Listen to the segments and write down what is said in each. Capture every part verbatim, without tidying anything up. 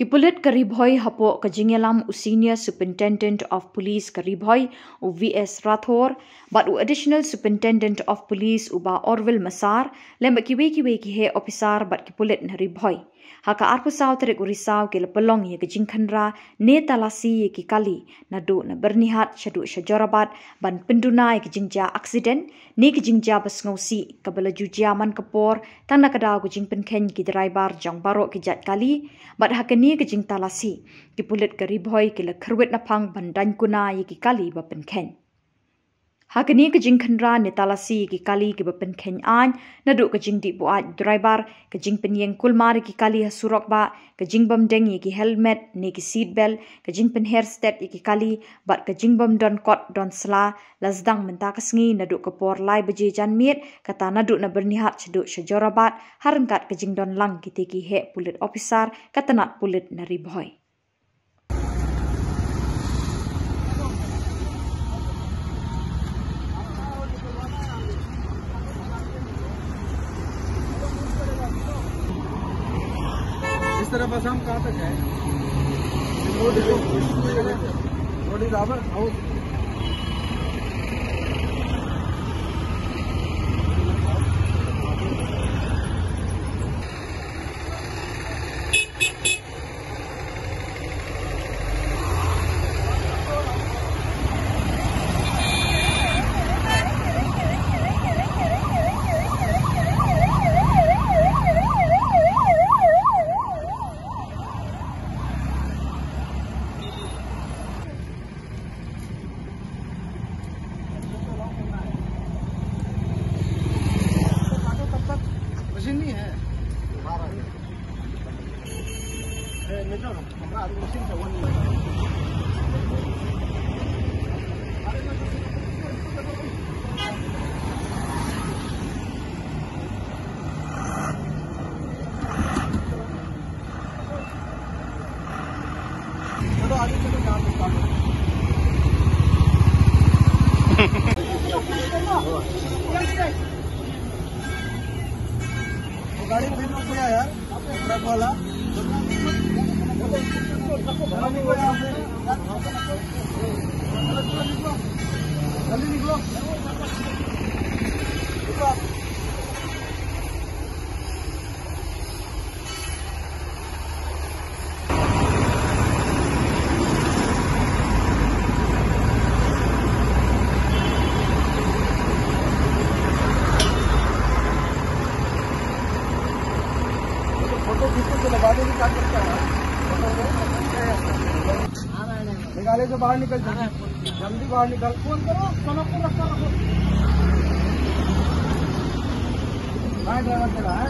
Ki pulit ka Ri Bhoi hapoh ka jingïalam u Senior Superintendent of Police ka Ri Bhoi, u V S Rathore, bad u Additional Superintendent of Police, u Bah Orville Massar, lem bad kiwei kiwei ki heh ophisar bad ki pulit na Ri Bhoi. Ha ka arphew saw tarik u Risaw ki la pynlong ïa ka jingkhynra ne talasi ïa ki kali naduh na Byrnihat shaduh sha Jorabat ban pynduna ïa ka jingjia aksiden ne ka jingjia ba sngewsih kaba la ju jia man ka por, tang na ka daw ka jingpynkheiñ ki driver jong baroh ki jait kali, bad ha kane ka jingtalasi ki pulit ka Ri Bhoi ki la kyrwit naphang ban daiñ kuna ïa ki kali ba pynkheiñ. Ha kane ka jingkhynra ne talasi ïa ki kali kiba pynkheiñ aiñ, naduh ka jingdih buaid driver, ka jingpynïeng kulmar ïa ki kali ha surok bah, ka jingbym deng ïa ki helmet ne ki seat belt, ka jingpynher stet ïa ki kali, bad ka jingbym don kot don sla, la sdang mynta ka sngi naduh ka por lai baje janmiet, kata naduh na Byrnihat shaduh sha Jorabat, ha ryngkat ka jingdon lang kitei ki heh pulit ophisar ka tnat pulit na Ri Bhoi. इस तरफ आसाम कहाँ तक है? Road is over. मशीन नहीं है। चलो, आगे चलो, यहाँ पे उतारो। वो गाड़ी में भेज दो भैया यार, ट्रक वाला। जल्दी निकलो। फोटो खींचने के बाद ही क्या करता है? मेघालय से बाहर निकल जाओ। जल्दी बाहर निकल। फोन करो, सोनापुर रास्ता रखो। हाँ, ड्राइवर चला है।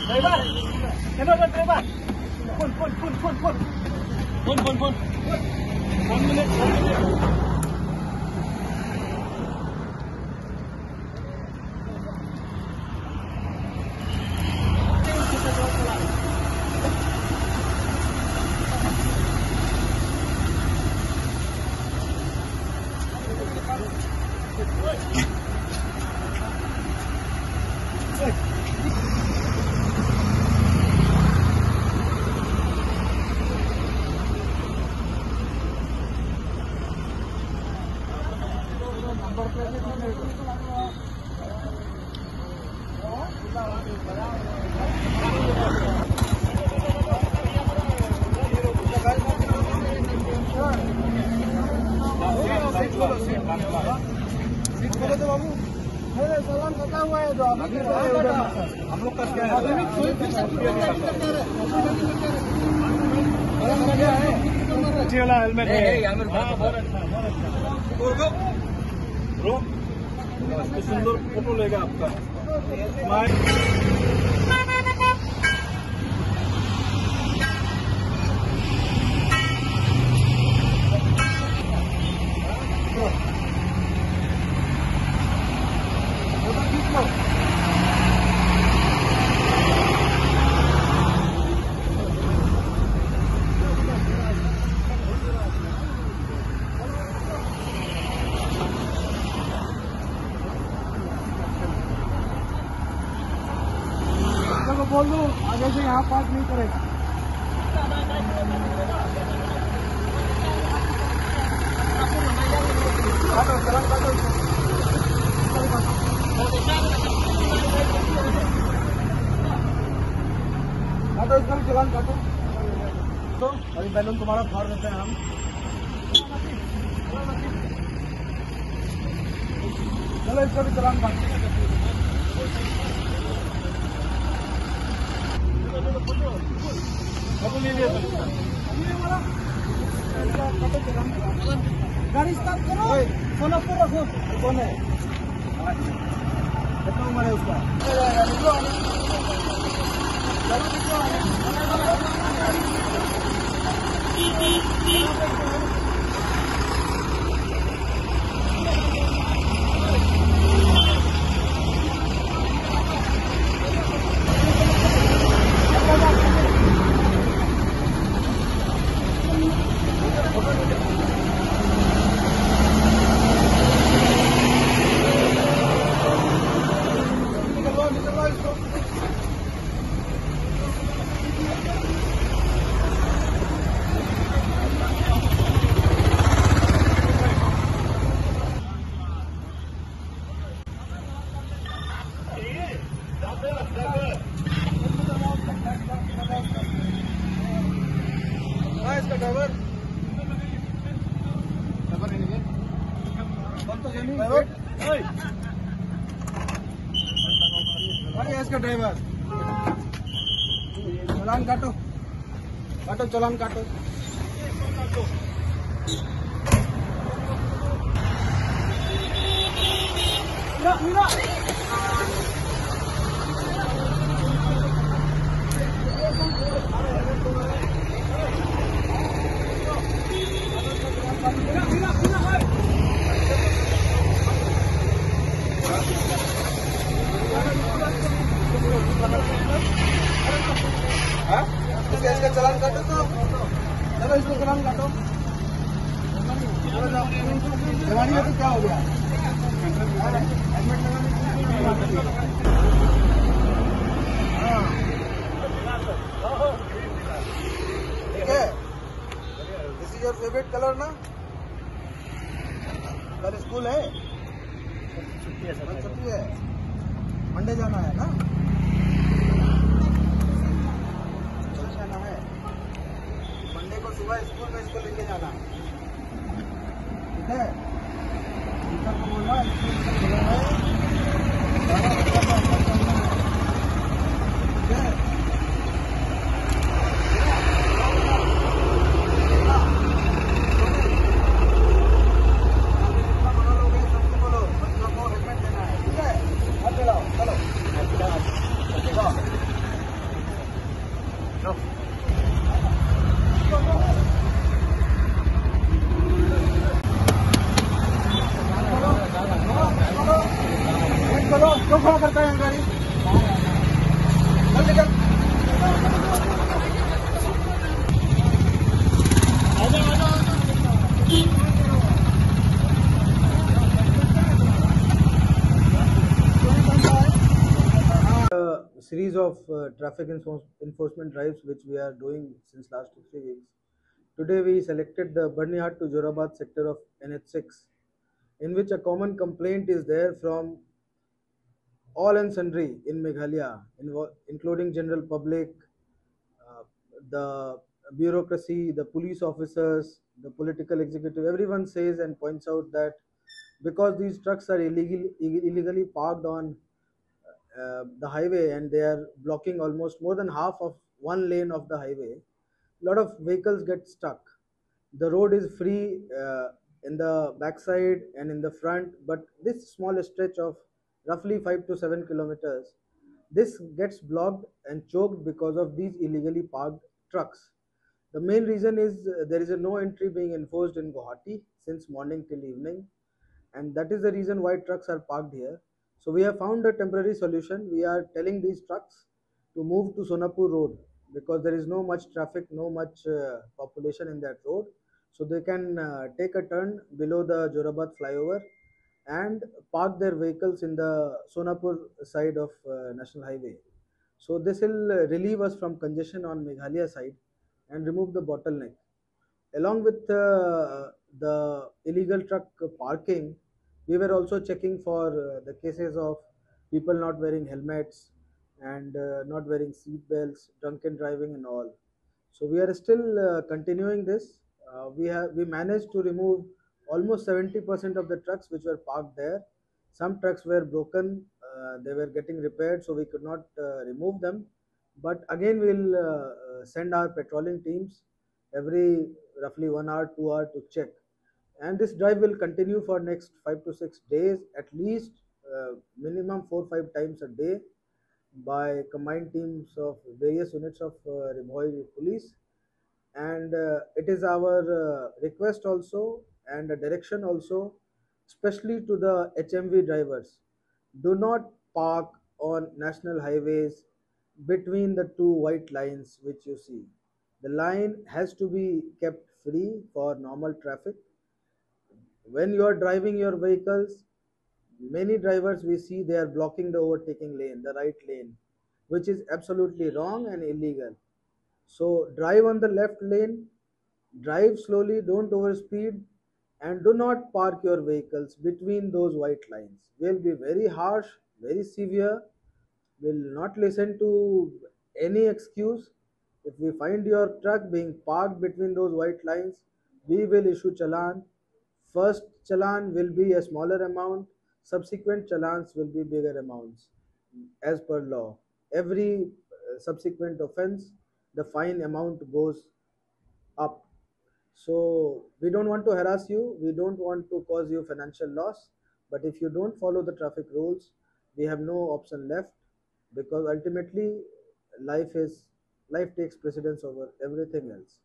Driver, hello, driver. Phone, phone, phone, phone, phone. Phone, phone, phone. One minute, one minute. हुआ है जो अभी हम लोग का क्या है? अच्छी वाला हेलमेट है। बहुत अच्छा, बहुत अच्छा। रुक। सुंदर फोटो लेगा आपका। को बोल दो, आगे से यहाँ पास नहीं करेगा। काटो, इसका भी चालान काटो। तो अभी बैलून तुम्हारा फाड़ देते हैं हम। चलो, इसका भी चालान काटो। गाड़ी स्टार्ट करो, सोलापुर रखो। कौन है? कितना उम्र है उसका? कहाँ है इसका ड्राइवर? ड्राइवर? कहाँ है इसका ड्राइवर? चालान काटो। काटो, चालान काटो। हाँ? इसका, इसका चालान काटो तो। चलो, इसको चालान काटो। जवानी में तो क्या हो गया? हाँ। ठीक है? This is your favorite color ना? कल स्कूल है? छुट्टी है सर। कल छुट्टी है। मंडे जाना है ना? कल जाना है। मंडे को सुबह स्कूल में इसको लेके जाना है। ठीक है? टीचर को बोलना, स्कूल से बोला है। ठीक है? A series of uh, traffic enfor- enforcement drives which we are doing since last two three weeks. Today we selected the Byrnihat to Jorabat sector of N H six, in which a common complaint is there from all and sundry in Meghalaya, invo- including general public, uh, the bureaucracy, the police officers, the political executive. Everyone says and points out that because these trucks are illegal, illegally parked on uh, the highway and they are blocking almost more than half of one lane of the highway, a lot of vehicles get stuck. The road is free uh, in the backside and in the front, but this small stretch of roughly five to seven kilometers, this gets blocked and choked because of these illegally parked trucks. The main reason is uh, there is a no entry being enforced in Guwahati since morning till evening, and that is the reason why trucks are parked here. So we have found a temporary solution. We are telling these trucks to move to Sonapur Road because there is no much traffic, no much uh, population in that road. So they can uh, take a turn below the Jorabat flyover and park their vehicles in the Sonapur side of uh, National Highway. So this will uh, relieve us from congestion on Meghalaya side and remove the bottleneck. Along with uh, the illegal truck parking, we were also checking for uh, the cases of people not wearing helmets and uh, not wearing seat belts, drunken driving and all. So we are still uh, continuing this. Uh, we have we managed to remove almost seventy percent of the trucks which were parked there. Some trucks were broken, uh, they were getting repaired, so we could not uh, remove them. But again, we'll uh, uh, send our patrolling teams every roughly one hour, two hour to check. And this drive will continue for next five to six days, at least uh, minimum four five times a day by combined teams of various units of uh, Ri Bhoi police. And uh, it is our uh, request also and a direction also, especially to the H M V drivers. Do not park on national highways between the two white lines which you see. The line has to be kept free for normal traffic. When you are driving your vehicles, many drivers we see they are blocking the overtaking lane, the right lane, which is absolutely wrong and illegal. So drive on the left lane, drive slowly, don't overspeed, and do not park your vehicles between those white lines. We'll be very harsh, very severe. We'll not listen to any excuse. If we find your truck being parked between those white lines, we will issue challan. First challan will be a smaller amount, subsequent challans will be bigger amounts as per law. Every uh, subsequent offense, the fine amount goes up. So we don't want to harass you, we don't want to cause you financial loss, but if you don't follow the traffic rules, we have no option left, because ultimately life is life takes precedence over everything else.